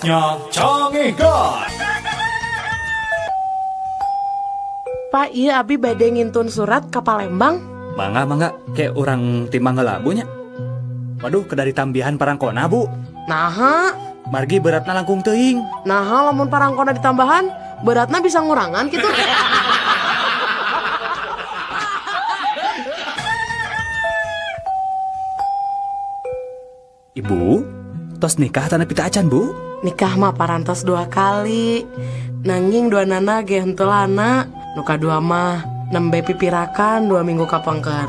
Saatnya Cangehgar. Pak, iya abi bade ngintun surat ke Palembang. Mangga mangga, kayak orang timbang heula Bu nya. Waduh, kedah ditambihan parangkona Bu. Naha, Margi beratna langkung teuing. naha lamun parangkona ditambahan, beratna bisa ngurangan gitu. Ibu, tos nikah tanapi teu acan Bu? Nikah mah parantos 2 kali. Nanging dua nana ge henteu lana. Nu kadua mah nembe pipirakan 2 minggu kapengker.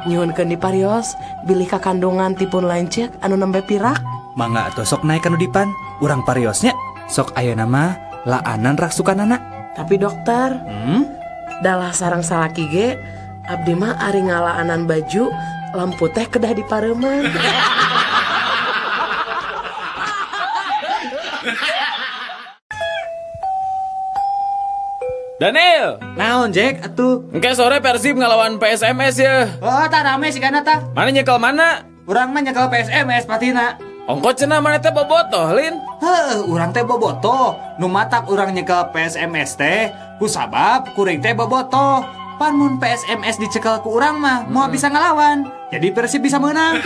Nyuhunkeun diparios bilih kakandungan tipun lanceuk anu nembe pirak. Mangga atuh sok naik kanu dipan, urang pariosnya. Sok ayeuna mah laanan raksukanana. Tapi dokter, dalah sareng salaki ge abdi mah ari ngalaanan baju lampu teh kedah dipareuman. Daniel, Naon Jack atuh? engke sore Persib ngelawan PSMS ya. Oh, tah rame sih kana tah. Mana nyekel mana? Urang mah nyekel PSMS patina. Ongko cenah mana teh bobotoh, Lin? Heuh, urang teh bobotoh. Nu matak urang nyekel PSMS teh ku sabab kuring teh bobotoh. Pan mun PSMS dicekel ku urang mah moal bisa ngelawan. Jadi Persib bisa menang.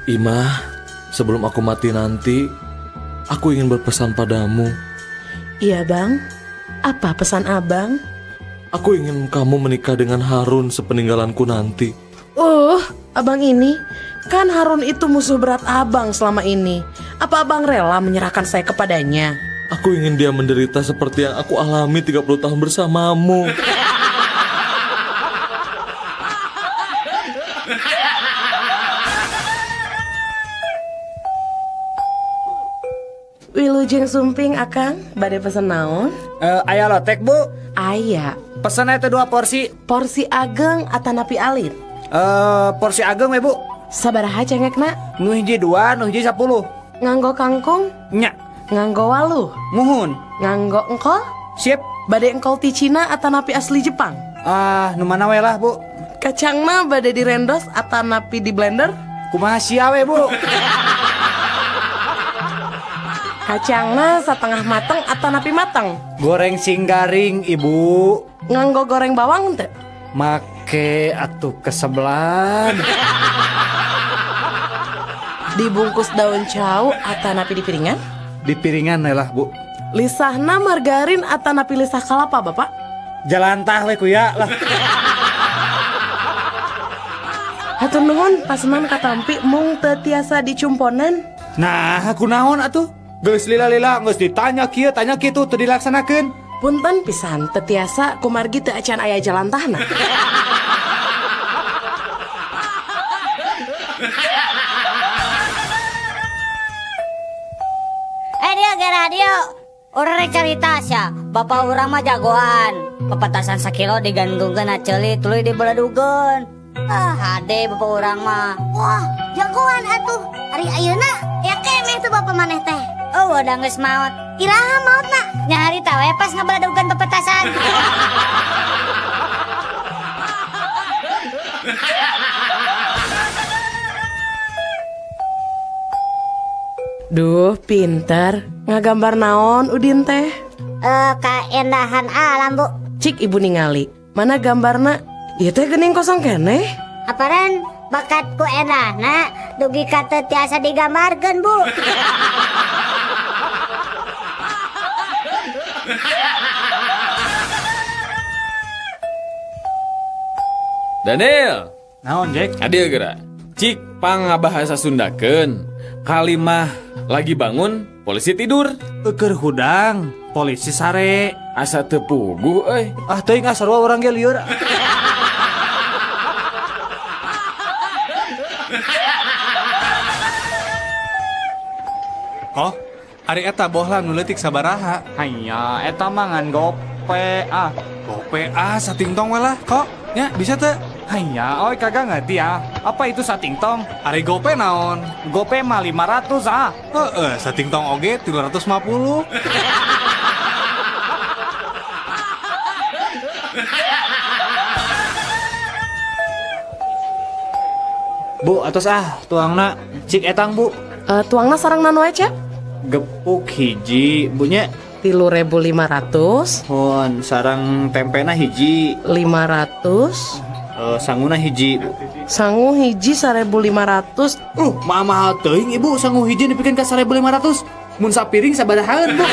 Imah, sebelum aku mati nanti, aku ingin berpesan padamu. Iya bang, apa pesan abang? Aku ingin kamu menikah dengan Harun sepeninggalanku nanti. Abang ini, kan Harun itu musuh berat abang selama ini. Apa abang rela menyerahkan saya kepadanya? Aku ingin dia menderita seperti yang aku alami 30 tahun bersamamu. Wilujeng sumping akang, bade pesen naon? Aya lotek Bu. Aya. Pesen eta 2 porsi. Porsi ageng atanapi alit? Porsi ageng we Bu. Sabaraha cengekna? Nu hiji 2, nu hiji 10. Nganggo kangkung? Nya. Nganggo waluh? Muhun. Nganggo engkol? Sip. Bade engkol ti Cina atanapi asli Jepang? Ah, nu mana we lah Bu. Kacangna bade direndos atanapi di blender? Kumaha sia we Bu. Kacangna setengah mateng atanapi mateng? Goreng sing garing Ibu. Nganggo goreng bawang teu? Make atuh kesebelan. Dibungkus daun cau atanapi di piringan? Di piringan lah Bu. Lisahna margarin atanapi lisah kalapa Bapak? Jalantah we kuya lah. Hatur nuhun pasenan katampi mung teu tiasa dicumponan. Nah, aku naon atuh? Geus lila-lila geus ditanya kieu tanya kitu teu dilaksanakeun. Punten pisan teu tiasa kumargi teu acan aya jalantahna. Dia ge radio. Urang rek carita sia, bapak urang mah jagoan. Pepetasan sakilo digantungkeun na ceuli tuluy dibeledugeun. Ah, hade bapak urang mah. Wah, jagoan atuh. Ari ayeuna ya keneh tuh bapak maneh teh. Oh, udah geus maot. Iraha maotna? Nyarita we pas ngabeledugan pepetasan. Duh, pinter. Ngagambar naon Udin teh? Kaendahan alam, Bu. Cik ibu ningali. Mana gambarna? Ieu teh geuning kosong keneh. Aparan bakatku endahna dugi ka teu tiasa digambarkeun, Bu. Daniel, Naon Jack? Adil geura. Cik pangabahasa Sundakeun. Kalimah lagi bangun, polisi tidur. Eukeur hudang, polisi sare. Asa teu puguh euy. Ah teuing ah sarua urang ge lieur. Oh, ari eta bohlam nu leutik sabaraha? Hanya eta mah ngan gope ah. Gope ah satingtong we lah kok. Nya bisa teu? Hanya, oi kagak ngerti ah. Apa itu satingtong? Ari gope naon? Gope mah 500 ah. Heeh, satingtong oge 350. Bu, atos ah tuangna cik etang bu. Tuangna sareng naon wae, Cep? Gepuk hiji, Bu nya. 3.500. Hon, sareng tempena hiji. 500. Sanguna hiji, Bu. Sangu hiji 1.500. Mahal teuing ibu, sangu hiji dipikeun ka 1.500. Mun sapiring sabarahaeun, Bu?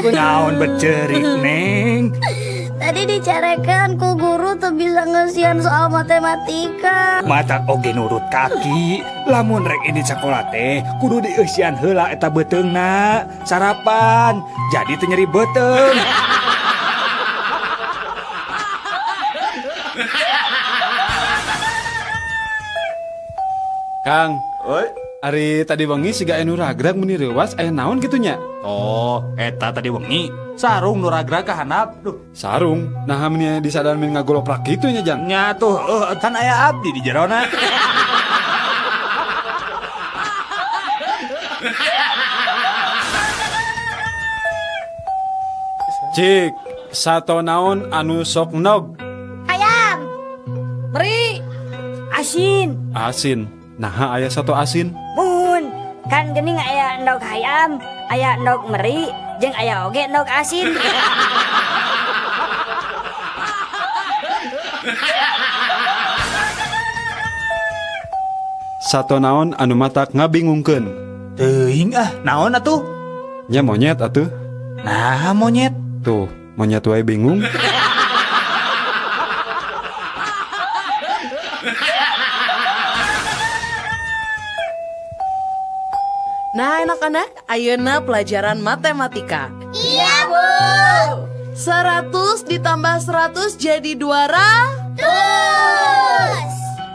Naon becerik, Neng? Tadi dicarekan ku guru tuh bisa ngesian soal matematika. Mata oge nurut kaki. Lamun rek ini sekolah teh kudu dieusian heula eta beuteungna. Sarapan jadi teu nyeri beuteung. Kang, oi. Ari tadi wengi siga anu ragrag meni reuwas aya naon kitu nya? Oh, eta tadi wengi sarung nu ragrag ka handap. Duh, sarung. Nah, meni disadar men ngagoloprak kitu nya, Jang. Nya tuh, kan aya abdi di jerona. Cik, sato naon anu sok nog? Ayam. Meri. Asin. Asin. Nah, aya satu asin. Mun, kan geuning aya endog hayam, aya endog meri, jeung aya oge endog asin. Sato naon anu matak ngabingungkeun? Teuing ah, naon atuh? Nya monyet atuh. Nah, monyet. Tuh, monyet wae bingung. Nah, anak-anak, ayeuna pelajaran matematika. Iya, Bu. 100 ditambah 100 jadi 200.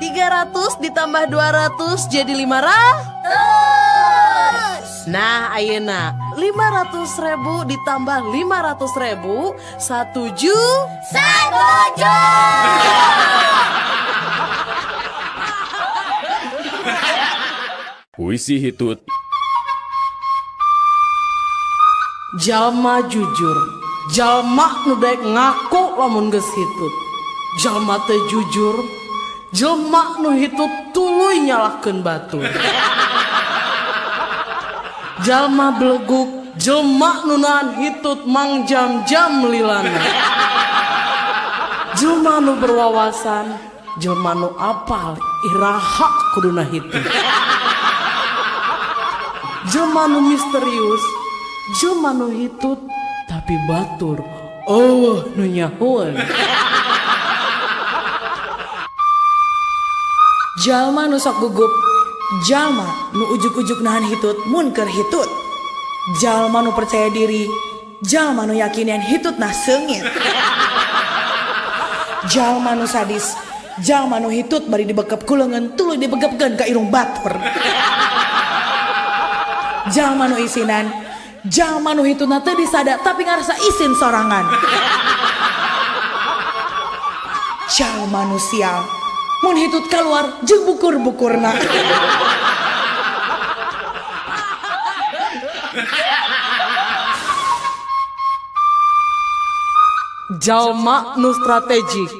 300 ditambah 200 jadi 500. Nah, ayeuna 500.000 ditambah 500.000 1 juta. 1 juta. Puisi hitut. Jalma jujur, jalma nu daek ngaku lamun geus hitut. Jalma teu jujur, jelma nu hitut tuluy nyalahkeun batur. Jalma beleguk, jelma nu nahan hitut mang jam-jam lilana. Jelma nu berwawasan, jelma nu apal iraha kuduna hitut. Jelma nu misterius, jelma nu hitut tapi batur eueuh nu nyahoeun. Jalma nu sok gugup, jalma nu ujug-ujug nahan hitut mun keur hitut. Jalma nu percaya diri, jalma nu yakin yen hitutna seungit. Jalma nu sadis, jalma nu hitut bari dibekep ku leungeun tuluy dibegepkeun ka irung batur. Jalma nu isinan, jalma nu hitutna teu disada tapi ngarasa isin sorangan. Jalma nu sial, mun hitut kaluar jeung bukur-bukurna. Jalma nu strategik,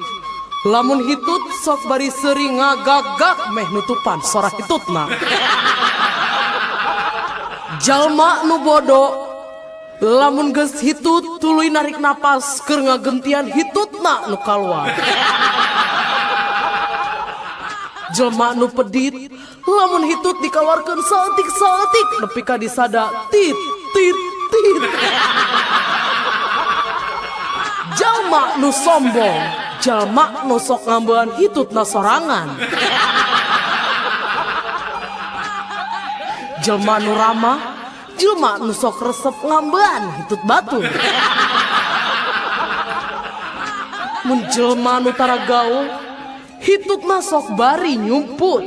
lamun hitut sok bari seuri ngagagak meh nutupan sora hitutna. Jalma nu bodoh, lamun geus hitut tuluy narik napas keur ngagentian hitutna nu kaluar. Jelma nu pedit, lamun hitut dikaluarkeun saeutik-saeutik nepi ka disada tit tit tit. Jalma nu sombong, jalma nu sok ngambean hitutna sorangan. Jelma nu ramah, jelma nu sok resep ngambean hitut batur. Mun jelma nu tara gaul, hitutna sok bari nyumput.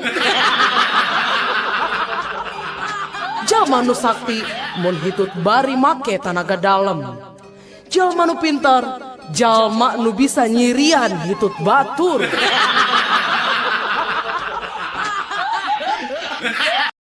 Jalma nu sakti, mun hitut bari make tanaga dalem. Jalma nu pintar, jalma nu bisa nyirian hitut batur.